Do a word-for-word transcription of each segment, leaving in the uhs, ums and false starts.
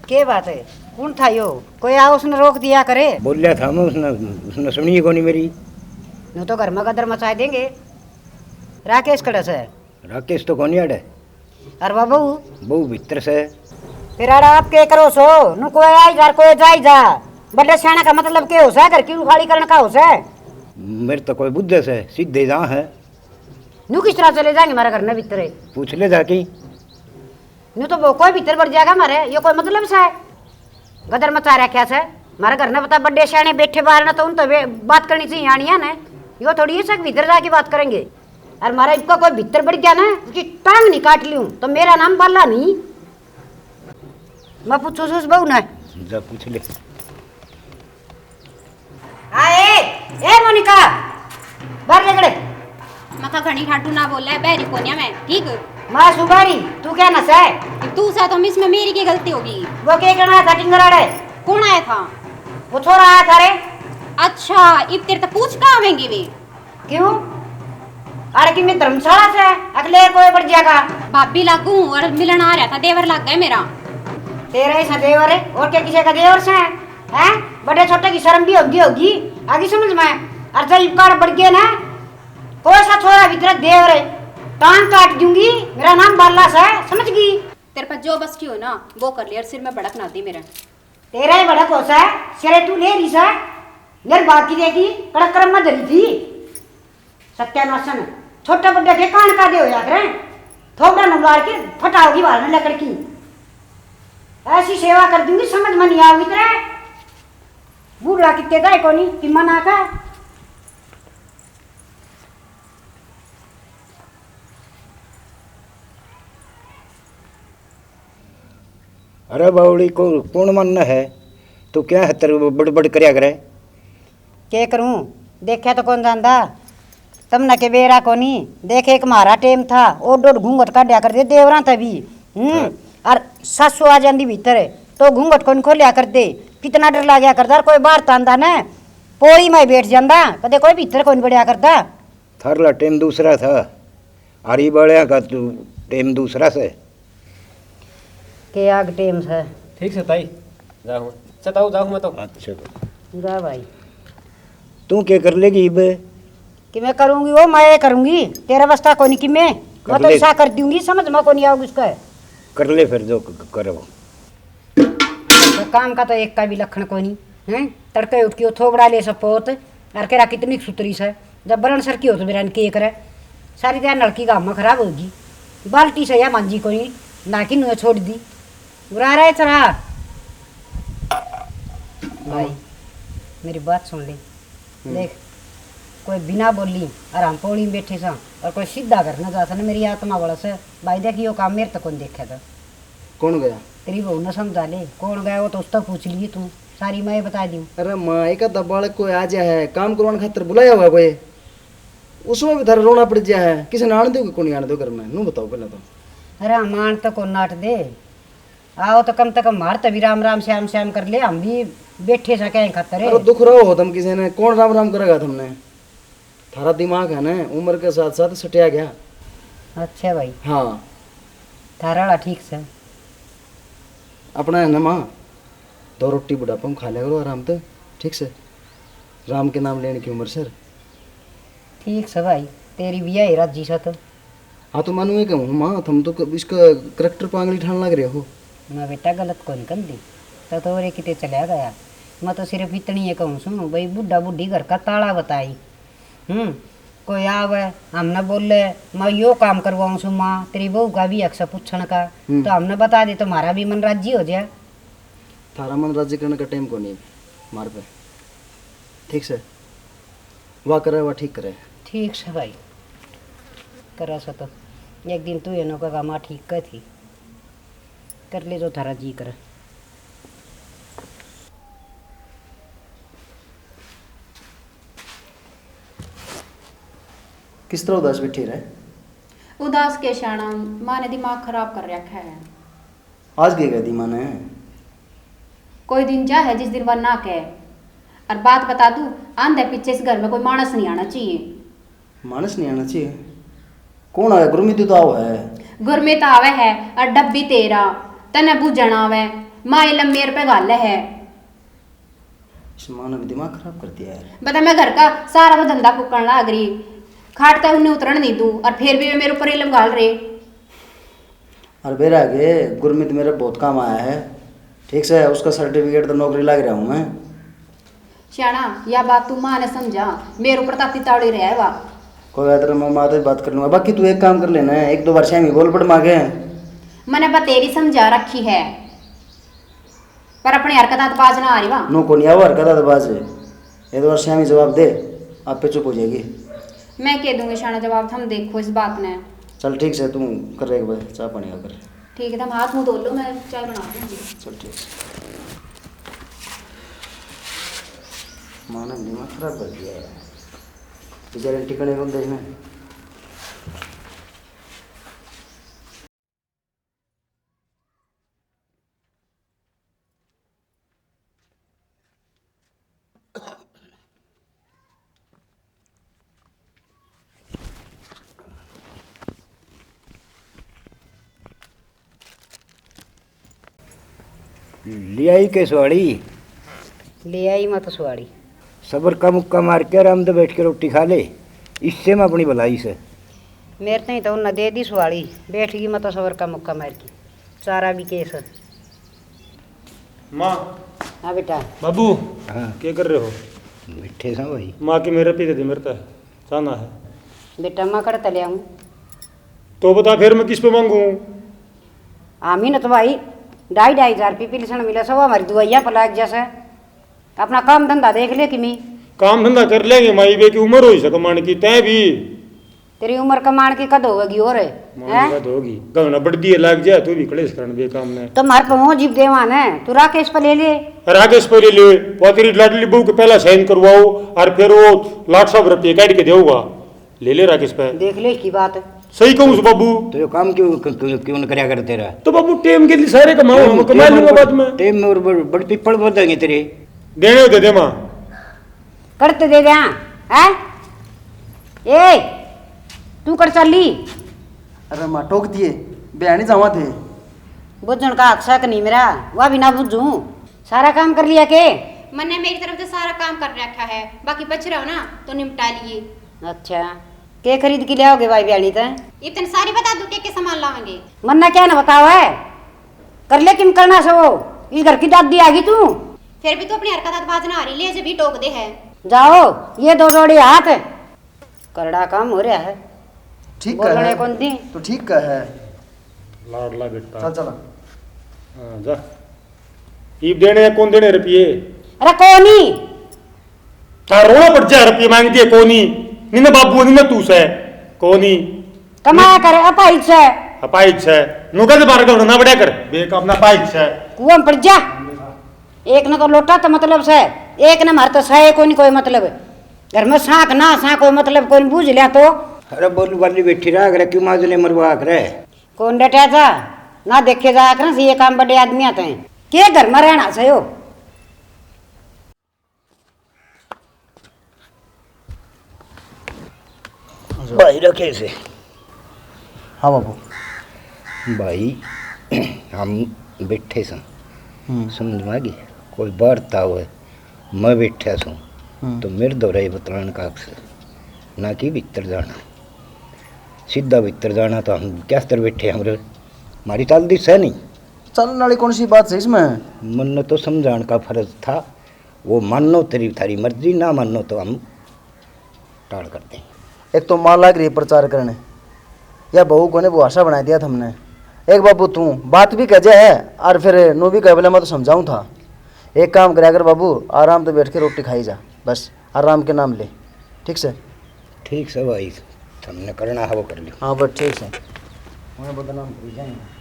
के बात है? कौन था यो? कोई आ उसने रोक दिया करे। बोल्या था मैं, उसने, उसने सुनी कोनी मेरी। न्यू तो घर में गदर मचा देंगे। राकेश कड़े से? राकेश तो कोनी अड़े। अरे बाबू। बहू भीतर से। फिर अड़ा आप के करो सो? नु कोई आई जा, कोई जाई जा। बड़े सियाणा का मतलब के हो सै? घर की उखाड़ी करण का हो सै? मेरे तो कोई बुद्धे से सीधे जा है। न्यू किस तरह चले जाएंगे हमारे घर में भीतर? पूछ ले जाके। न्यू तो वो कोई भीतर बढ़ जाएगा हमारे, ये कोई मतलब से? गदर मचा रखा से हमारे घर ने। बता, बड़े सियाणे बैठे बाहर ना, तो उन तो वे बात करनी चाहिए आनिया ने। यो थोड़ी है सक भीतर जाके बात करेंगे। और हमारा इनका कोई भीतर बढ़ गया ना, उसकी टांग नहीं काट लूं तो मेरा नाम बाला नहीं। मैं पूछू उस बहू ने। जा पूछ ले। हाँ, ए, ए मोनिका, बाहर निकले। मखा घणी ठाडू ना बोले, बहरी कोन्या मैं, ठीक? माँ सुबारी, तू क्या नशा है? तू सा तो मिस में मेरी की गलती होगी। वो के कहना था टिंगर आड़े? कौन आया था? वो छोरा आया था रे। अच्छा, इब तेरे तो पूछ का आवेंगे वे? क्यों? आड़े की मैं धर्मशाला से अगले कोई बढ़ जाएगा। भाभी लागू हूँ और मिलन आ रहा था, देवर लग गए मेरा। तेरा ही सा देवर है, और क्या किसी का देवर से है? हैं? बड़े छोटे की शर्म भी होगी, होगी, आगे समझ में। और जब इब काड़ बढ़ गए ना, कोई सा छोरा भी तेरा देवर है, टांग काट दूंगी, मेरा नाम बाला सा है, समझ गई? तेरे पास जो बस की हो ना, वो कर ले और सिर में भड़क ना दे मेरे। तेरा ही भड़क हो सा, सिरे तू ले रही सा, मेरे बाकी देगी, कड़क करम में धरी थी। सत्यानाशन, छोटे बड्डे के कान का दे होया करे, थोबड़ा नु लाड़ के फटाओगी बाहर में लकड़ की। ऐसी सेवा कर दूंगी, समझ में नहीं आओगी तेरे। बूढ़ा कितने का है कोनी, कि मना का। अरे बावड़ी को कौन मानना है? तू क्या है तेरे बड़बड़ करया करे? के करूं, देखा तो कौन जांदा, तमने के बेरा कोनी। देख, एक म्हारा टेम था, ओड ओड घूंघट काढ्या कर दे देवरां ते भी। हम्म। हाँ। और सासू आ जांदी भीतर तो घूंघट कोनी खोल्या कर दे। कितना डर लाग्या करदा, और कोई बाहर तांदा ने, पोली में बैठ जांदा, कदे कोई भीतर कोनी बढ़िया करदा। थारला टेम दूसरा था, आरी बालिया का तू टेम दूसरा से। के आग टेम से। ठीक से ताई, जाऊँ। अच्छा ताऊ, जाऊँ मैं तो। अच्छा। जा भाई। तू के कर लेगी इब? कि मैं करूँगी, वो मैं करूँगी। तेरा बस्ता कोनी कि मैं, मैं कर तो ले। ऐसा कर दूंगी, समझ में कोनी आओगी उसका। कर ले फिर जो क-, क-, करो। तो काम का तो एक का भी लखण कोनी, हैं? तड़के उठ के वो थोबड़ा ले सपोत, और केरा कितनी सुतरी से। जब बरण सर की हो तो मेरा के करे, सारी तैयार नलकी गाम में खराब होगी। बाल्टी से या मांजी कोनी, ना कि नुए छोड़ दी। बुरा रहे चरा। भाई, मेरी बात सुन ले। हम्म। देख, कोई बिना बोली और हम पौड़ी में बैठे सा, और कोई सीधा घर न जा सा ना, मेरी आत्मा वाला से। भाई देख, यो काम मेरे तक कौन देखे था। कौन गया? तेरी बहू ने समझा ले, कौन गया वो तो उससे पूछ लिए तू, सारी मैं बता दूँ। अरे माँ, एक आधा बालक कोई आ जा है, काम करवाने खातर बुलाया हुआ कोई, उसमें भी थारा रोना पड़ जा है, किसी ने आने दो कि कौन आने दो घर में, नू बताओ पहले तो। अरे हम आन तो कौन नाट दे, आओ तो कम से कम मार तभी राम राम श्याम श्याम कर ले, हम भी बैठे सा क्या खातर। अरे दुख रहो हो तुम किसी ने, कौन राम राम करेगा तुमने? थारा दिमाग है ना, उम्र के साथ साथ सटिया गया। अच्छा भाई। हाँ। थारा वाला ठीक से। अपना है ना माँ, दो रोटी बुढ़ापा में खा लिया करो आराम से, ठीक से। राम के नाम लेने की उम्र सर। ठीक से भाई, तेरी बिया ही राजी सा तो। हाँ, तो मैं ये कहूँ माँ, तुम तो क-, इसका करेक्टर पांगली ठान लग रहे हो। मैं बेटा गलत कौन कर दी, तो, तो और किते चला गया। मैं तो सिर्फ इतनी ये कहूँ सुन भाई, बूढ़ा बूढ़ी घर का ताला बताई। हम्म, कोई आवे, हमने बोले, मैं यो काम करवाऊँ सु माँ, तेरी बहू का भी हक से पूछण का, हम्म। तो हमने बता दे, तो हमारा भी मन राजी हो जाए। थारा मन राजी करने का टाइम को नहीं मार पे, ठीक से, वा करे, वा ठीक करे। ठीक से भाई, करे से तो एक दिन तू एनो का माँ ठीक कह थी, कर ले जो थारा जी करे। किस तरह उदास बैठी रहे? उदास के श्याणा, माँ ने दिमाग खराब कर रखा है। आज के कह दी माँ ने? कोई दिन जा है जिस दिन वह ना कहे। और बात बता दूँ, आंधे पीछे इस घर में कोई मानस नहीं आना चाहिए। मानस नहीं आना चाहिए? कौन आवे? गुरमीत तो आवे है। गुरमीत आवे है और डब्बी तेरा, तने बूझण आवे। माँ ये लम्बेर पे घाले है। इस माँ ने भी दिमाग खराब कर दिया यार। बता, मैं घर का सारा वो धंधा फूकण लाग रही, खाट तक उन्हें उतरण नहीं दूँ, और फिर भी वे मेरे ऊपर इल्म घाल रहे। और बेरा के गुरमीत मेरे बहुत काम आया है, ठीक से, उसका सर्टिफिकेट तो नौकरी लाग रहा हूँ मैं। श्याणा, या बात तू माँ ने समझा, मेरे ऊपर ताती तावड़ी रहा है वा। कोई बात नहीं, मैं माँ से बात कर लूंगा। बाकी तू एक काम कर लेना, एक दो बार श्यामी बोल पड़ माँ के। मैंने बतेरी समझा रखी है, पर अपनी हरकत तो बाज ना आ रही वा। नो कोनी आओ हरकत तो बाज, एक दो बार श्यामी जवाब दे, आप पे चुप हो जाएगी। मैं कह दूंगी श्याणा जवाब, थम देखो इस बात ने। चल ठीक से, तू कर एक बार चाय पानी का कर। ठीक है, तुम हाथ मुंह धो लो, मैं चाय बना दूंगी। चल ठीक से। माँ ने दिमाग खराब कर दिया है। बेचारे टिकने को देखने। ले आई के सुहाड़ी? ले आई मैं तो सुहाड़ी। सबर का मुक्का मार के आराम से बैठ के रोटी खा ले, इससे मैं अपनी भलाई से। मेरे ताहीं तो उन्हें दे दी सुहाड़ी, बैठ गई मैं तो सबर का मुक्का मार के। सारा भी केस। माँ। हाँ बेटा। बाबू। हाँ। क्या कर रहे हो? बैठे सा भाई। माँ के मेरे पीते दे, मेरे तक चाहना है। बेटा, मैं कड़ तले आऊँ? तो बता, फिर मैं किस पे मांगू? हाँ, मेहनत भाई, ढाई ढाई हजार रुपये पिलसण मिले, सब हमारी दवाइयाँ पर लाग जैसे। अपना काम धंधा देख ले किमी। काम धंधा कर लेंगे माई, बे की उम्र हो सके मान की, तै भी। तेरी उम्र कमाण की कद होगी और? मां हैं? कद होगी? गहना बढ़ दिए लाग जा, तू भी कलेश करण बेकाम ने। तो मार पे हो जीव देवा ने, तू राकेश पे ले ले। राकेश पे ले ले, वो तेरी लाडली बहू के पहला साइन करवाओ और फिर वो लाख साहब रुपये काट के देगा। ले ले राकेश पे। देख ले इसकी बात। सही कहूँ बाबू। तो ये काम क्यों, क्यों, क्यों न करया कर तेरा? तो बाबू टेम के लिए सारे कमाओ, हम कमा लूंगा बाद में। टेम में और बड़, बड़ पिपल बदेंगे तेरे। देने दे दे माँ। कड़ते दे दे, हाँ? हैं? ए, तू कड़ चली? अरे माँ, टोक दिए, बयानी जावा थे। बुझण का हक शक नहीं मेरा, वह भी ना बुझूं। सारा काम कर लिया के? मन्ने मेरी तरफ से सारा काम कर रखा है, बाकी बच रहा हो ना तो निपटा लिए। अच्छा, के खरीद के ले आओगे भाई बयानी तै? इतने सारी बता दूं के के सामान लावेंगे? मन्ने क्या ना बताओ है, कर ले किम करना से वो। इस घर की दादी आ गई तू। फिर भी तू अपनी हरकत बाज ना आ रही, ले जब भी टोक दे है। जाओ, ये दो जोड़ी हाथ। करड़ा काम हो रहा है। ठीक बोलने है। कौन दी? तो ठीक का है। लाडला बेटा। चल चला। हाँ, जा। ईब देने हैं, कौन देने रुपये? अरे कोनी। तार रोना पड़ जा, रुपये मांग दिए कोनी। नी ना बाबू, नी ना तू से। कोनी। कमाया करे, अपाहिज से। अपाहिज से। नुका दे बारह का ना बढ़िया कर। बेक अपना अपाहिज से। कुआं में पड़ जा। एक ने तो लोटा तो मतलब से, एक ने मार तो सह कोनी कोई मतलब। घर में सांक ना सा कोई मतलब कोनी, बूझ लिया तो। अरे बोली बाली बैठी रहा करे, क्यों माजने मरवा करे? कौन डटा था? ना देखे जाया करें, ये काम बड़े आदमी आते हैं। के घर में रहना से हो? भाई रखे से। हाँ बाबू। भाई, हम बैठे सन। हम्म। समझ में आ गई? कोई वार्ता होए, मैं बैठा सूं, हम्म। तो मेरे दौरे बतलान का अक्सर ना कि भीतर जाना। सीधा भीतर जाना तो हम क्या स्तर बैठे, हमरे, हमारी चाल दी सह नहीं। चलने वाली कौन सी बात है इसमें? मन्ने तो समझाने का फर्ज था, वो मानो तेरी, थारी मर्जी, ना मानो तो हम टाल कर दें। एक तो माँ लाग रही है प्रचार करने, या बहू को ने बुहासा बना दिया थमने। एक बाबू तू बात भी कह जा है और फिर नू भी कह बोले मैं तो समझाऊँ था। एक काम करया कर बाबू, आराम से बैठ के रोटी खाई जा, बस आराम के नाम ले, ठीक से? ठीक से भाई, थमने करना है वो कर लियो। हाँ बस ठीक से। मैं बदनाम हो जाएंगे।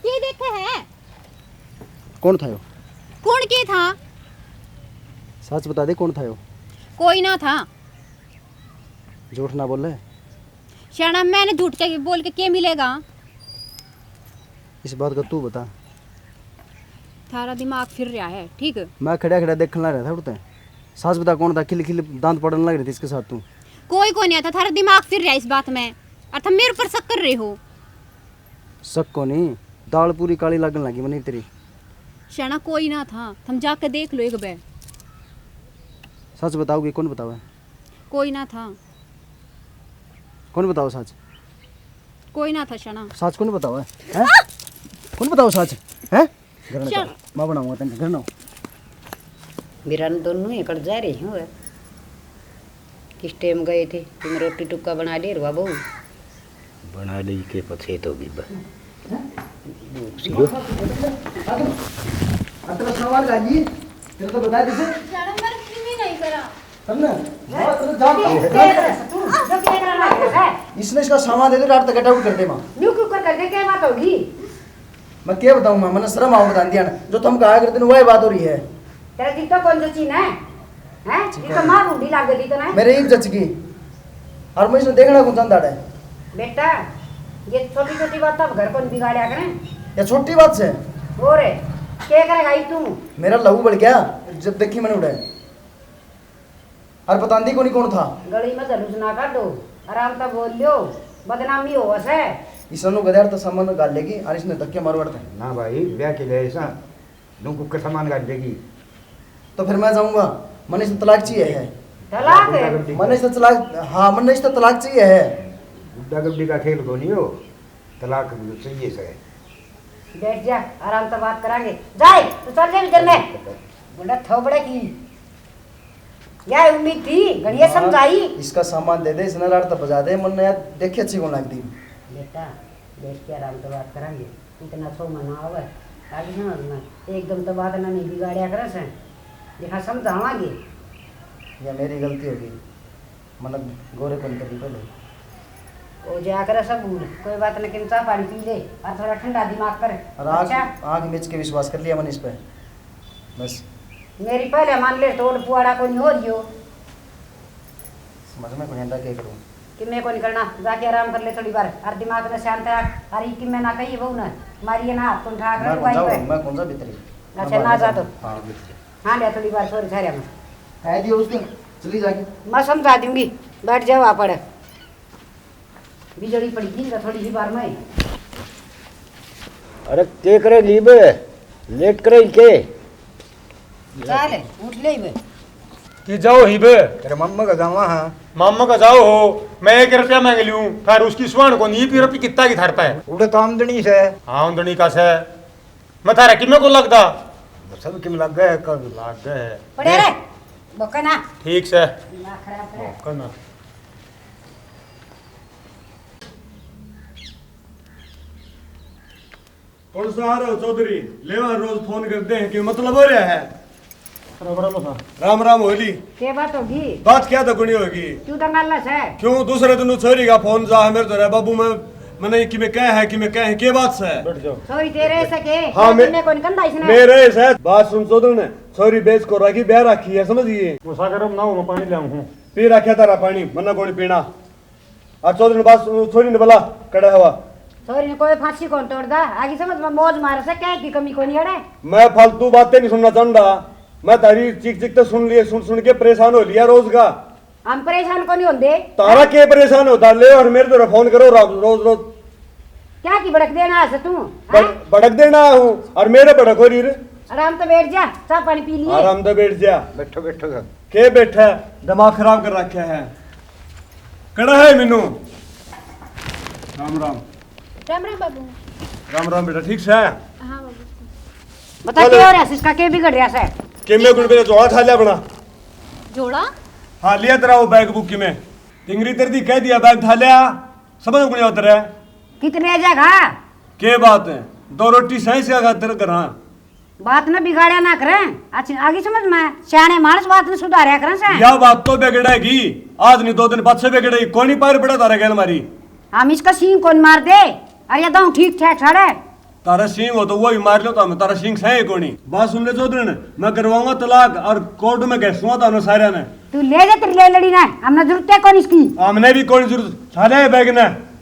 ये देखे है। कौन था यो? कौन के था? सच बता दे, कौन था यो? कोई ना था। झूठ ना बोले। श्याणा, मैंने झूठ के बोल के के मिलेगा? इस बात का तू बता। थारा दिमाग फिर रहा है, ठीक? मैं खड़ा खड़ा देखने लग रहा था उड़ते। सास बता कौन था, खिल खिल दांत पड़ने लग रहे थे इसके साथ तू। कोई को नहीं आता, थारा दिमाग फिर रहा है इस बात में, और तुम मेरे पर शक कर रहे हो। शक को नहीं, दाल पूरी काली लगने लगी मनी तेरी। शाना कोई ना था, तुम जाके देख लो एक बार। सच बताओगी? कौन बतावे? कोई ना था। कौन बताओ सच? कोई ना था शाना। सच कौन बताओ है? हैं? कौन बताओ सच? हैं? घर ना चल। जाओ। मैं बनाऊंगा तन्ने, घर ना हो। मेरा न दोनों ही कट जा रही हूँ। किस टाइम गए थे? तुम रोटी टुक्का बना ले रवा बहू। बना ली के पछे तो भी ब- भूख सी। अतरा सामान ला लिए, तेरे तो बता दे से। शाना मर्जी भी नहीं करा। तन्ने? हाँ, तन्ने जान। इसने इसका सामान दे दे, रात तक get out कर दे माँ। न्यू क्यों कर दे, क्या बात होगी? मैं क्या बताऊँ माँ, मैंने शर्म आओ बता दिया ना, जो तुम कहा करते ना, वही बात हो रही है। तेरा दिल तो कौन सा चीन है? हैं? ठीक ये तो है। माँ ढूंढी लाग गई तो ना। मेरे एक जच गई। और मैं इसमें देखना कौन चाहता है? बेटा, ये छोटी छोटी बात तो घर कौन बिगाड़ा करें? या छोटी बात से? और क्या करेगा ये तू? मेरा लहू बढ़ गया जब देखी मैंने उड़े। और बतांदी कोनी कौन था। गली में जुलूस ना काटो, आराम तै बोल लो, बदनामी हो से। इसनु गधे तो सामान गाल लेगी और इसने धक्के मार वड़ते। ना भाई, ब्याह के लिए ऐसा नू कुकर सामान गाल लेगी। तो फिर मैं जाऊंगा, मने इसने तलाक चाहिए है। तलाक है? मने इसने तलाक, हाँ, मने इसने तलाक चाहिए है। गुड्डा गुड्डी का खेल कोनी हो, तलाक चाहिए से। बैठ जा, आराम से बात करांगे। जाए, तू चल जा इधर में। बड़ा थोबड़े की। यह उम्मीद थी, घणिया हाँ, समझाई। इसका सामान दे दे, इसने रात तक बजा दे, मन यार देखी अच्छी कौन लगती। बेटा, बैठ के आराम से बात करांगे। इतना सो मना आवे, आगे समझ में। एकदम तो बात ना नहीं बिगाड़या करे से। देखा समझावांगे। या मेरी गलती होगी। मतलब गोरे कौन करी पहले। ओ जा करे सब भूल, कोई बात नहीं, किन चाह पानी पी ले और थोड़ा ठंडा दिमाग कर। और आँख, अच्छा? आँख मीच के विश्वास कर लिया मैंने इस पे, बस। मेरी पहले मान ले, तोड़ पुआड़ा को नहीं हो दियो। समझ में कोई आंदा, क्या करूँ? कि मैं को नहीं करना, जाके आराम कर ले थोड़ी बार, और दिमाग में शांत रख। और ये कि मैं ना कही बहू ना, मारिए ना हाथ को उठा कर मैं कौन सा, मैं कौन सा भीतरी? अच्छा, ना जा तो। हाँ, भीतरी। हाँ, ले थोड़ी बार छोरी थारे में। कह दियो उसने, चली जाके। मैं समझा दूंगी, बैठ जाओ आप अड़े। बिजली पड़ी थी इनका थोड़ी ही बार में। अरे, के करे लीब? लेट करे के? चल, उठ ले बे। के जाओ ही बे? तेरे मामा का जावा हाँ। मामा का जाओ हो, मैं एक रुपया मांग लूं, थार उसकी सुहान को नहीं, पी रुपये कितना की थार पे? उठे तो आमदनी से। हाँ, आमदनी का से। मैं थारा किमे को लगदा? सब किम लग गए कल। लग गए। पड़े रे, बोका ना। ठीक से। दिमाग खराब करे। बोका ना। कौन सा आ रहे हो चौधरी? लेवा रोज फोन करते हैं, कि मतलब हो रहा है? राम राम था। राम राम होली। के बात होगी? बात क्या तो गुणी होगी? क्यों दंगाला से? क्यों दूसरे दिन छोरी का फोन जा है मेरे तो रे बाबू, मैं, मैंने कि मैं कह है, कि मैं कह है, के बात से? बैठ जाओ। छोरी तेरे से के? हाँ, मैं, मैं कौन कंधा इसने? मेरे से। बात सुन चौधरी ने, छोरी बेच को राखी ब्याह राखी है, समझ गई? गुस्सा करो ना, मैं पानी ले आऊं हूँ। पी रखा तारा पानी, मन्ना कौन पीना। और चौधरी ने बात सु-, छोरी ने बोला, कड़ा हवा। छोरी ने कोई फांसी कौन तोड़दा? आगे समझ में मौज मारे से, कह की कमी कोनी अड़े। मैं फालतू बातें नहीं सुनना चाहता। मैं तारी चिक चिक तो सुन लिए, सुन सुन के परेशान हो लिया रोज का। हम परेशान कोनी होंदे। तारा के परेशान होता? ले और मेरे तरफ फोन करो रो-, रोज रोज। क्या की भड़क देना है तू? भड़-, हैं? भड़क देना हूँ और मेरे भड़क हो रही रे। आराम तो बैठ जा, चाय पानी पी लिए। आराम तो बैठ जा। बैठो, बैठो घर। के बैठा है? दिमाग खराब कर रखा है। कड़ा है मीनू? राम राम। राम राम बाबू। राम राम बेटा, ठीक से? हाँ बाबू। बता चलो। क्या हो रहा है, इसका क्या बिगड़ रहा है? के मैं गुण मेरा झोला ठा लिया अपना। झोला? हाँ, लिया तेरा वो बैग बुक की मैं। तिंगरी तेरी दी कह दिया, बैग ठा लिया। समझ में नहीं उतरे। कितने आ जाएगा? के बात है? दो रोटी सही से खातर करा। बात न बिगाड़या ना करें। अच्छा, आगी समझ में? सियाणे माणस बात न सुधारया करें से। या बात तो बिगड़ेगी, आज नहीं दो दिन पाछे बिगड़ेगी। कोनी पार पड़ा तारे गैल मारी। हम इसका सींग कौन मार दे? अरे दाऊं ठीक ठाक साड़े। तारा सींग हो तो वो ही मार लो, तो हम तारा सींग सही कोनी। बात सुन ले चौधरी, मैं करवाऊंगा तलाक और कोर्ट में घसूंगा तो सारे ने। तू ले जा तेरी ले लड़ी ना, हमने जरूरत है कौन इसकी? हमने भी कोनी जरूरत। सारे बैग ने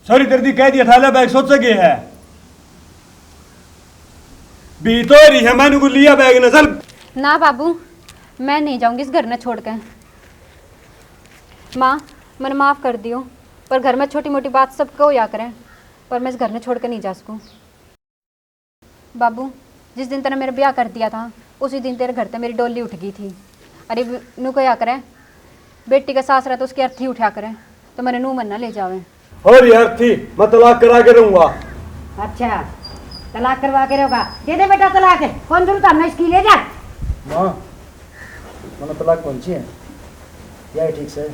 सॉरी तेरी दी कह दिया, ठा ले बैग, सोचे के है? भी तो रही है, मैंने को लिया बैग न चल। ना बाबू, मैं नहीं जाऊंगी इस घर ने छोड़ के। माँ, मैंने माफ कर दियो, पर घर में छोटी मोटी बात सबको होया करें, पर मैं इस घर ने छोड़ के नहीं जा सकूँ। बाबू, जिस दिन तने मेरा ब्याह कर दिया था, उसी दिन तेरे घर ते मेरी डोली उठ गई थी। अरे ब-, नू कहा करे, बेटी का सासरा तो उसकी अर्थी उठा करे, तो मैंने नू मन्ना ले जावे। और ये अर्थी मैं तलाक करा के रहूंगा। अच्छा, तलाक करवा के रहोगा? दे दे बेटा तलाक, कौन जरूरत हमने इसकी, ले जा। माँ, मैंने तलाक कौन सी है? यही ठीक से।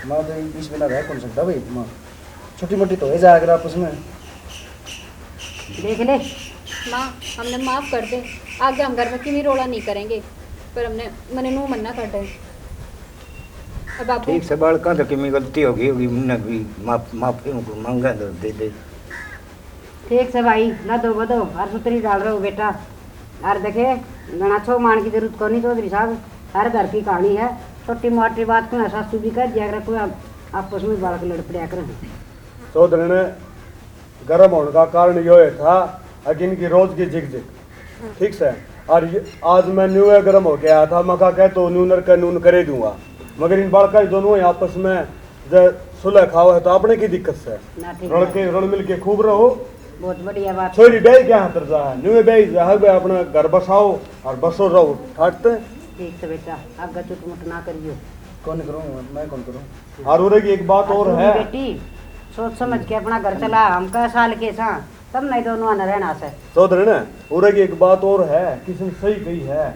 माँ तो इस बिना रह कौन सकता भाई? माँ, छोटी मोटी तो हो जाया कर आपस में। देख ले। माँ, हमने माफ कर दे, आगे हम घर में किमी रोला नहीं करेंगे, पर हमने, मैंने नू मन्ना कर दे। अब बाबू। ठीक से बालका तो किमी गलती होगी, होगी, मैंने भी माफ, माफी मांगा तो दे दे। ठीक से भाई, लदो बदो और सुतरी डाल रहे हो बेटा। और देखे, घणा छो मान की जरूरत कोनी चौधरी साहब, हर घर की कहानी है। छोटी मोटी बात को ना सासू भी कह दिया करे, कोई आपस में बालक लड़ पड़ा करे। चौधरी ने गर्म होने का कारण यो है था कि इनकी रोज की जिग जिग, ठीक से। और ये, आज मैं न्यू गर्म होके आया था, मैं कहा, कह तो न्यू नर का नून करे दूंगा, मगर इन बालका दोनों ही आपस में जब सुलह खाओ है तो आपने की दिक्कत से? ना, ठीक रण बात। के, रण मिल के खूब रहो। बहुत बढ़िया बात। छोरी ब्याही क्या हाथ जा है, न्यू ब्याही जा है, अपना घर बसाओ और बसो रहो, ठाट ते। ठीक तो बेटा, आगे चुटमुट ना करियो। कौन करूँ मैं, कौन करूँ? और उरे की एक बात और है। बेटी, सोच समझ के अपना घर चला, हम कै साल के सा, तब नहीं दोनों ने रहना से। चौधरी ने, उरे की एक बात और है, किसने सही कही है,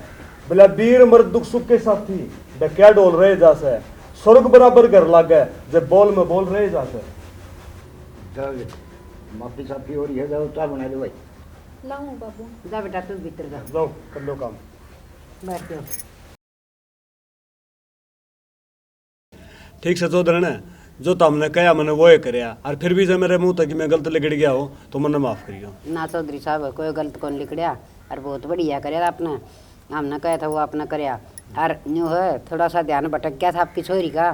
बोला, वीर मर्द दुख सुख के साथी, ढक्या ढोल रहे जा से, स्वर्ग बराबर घर लागे, जब बोल में बोल रहे जा से। जा बेटा, माफी साफी हो रही है, जाओ चाय बना लो भाई। लाऊं बाबू। जा बेटा, तू भीतर जा। जाओ, कर लो काम। बैठ जाओ। ठीक से चौधरी ने, जो तो हमने कहा, मैंने वो ही करया, और फिर भी जब मेरे मुंह तक मैं गलत लिकड़ गया हो, तो मन्ने माफ करियो। ना चौधरी साहब, कोई गलत कौन लिकड़या, और बहुत बढ़िया करया आपने। हमने कहा था, वो आपने करया। और न्यू है, थोड़ा सा ध्यान भटक गया था आपकी छोरी का,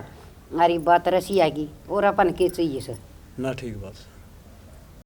और ये बात रसी आ गई, और अपन के चाहिए सर? ना, ठीक बात।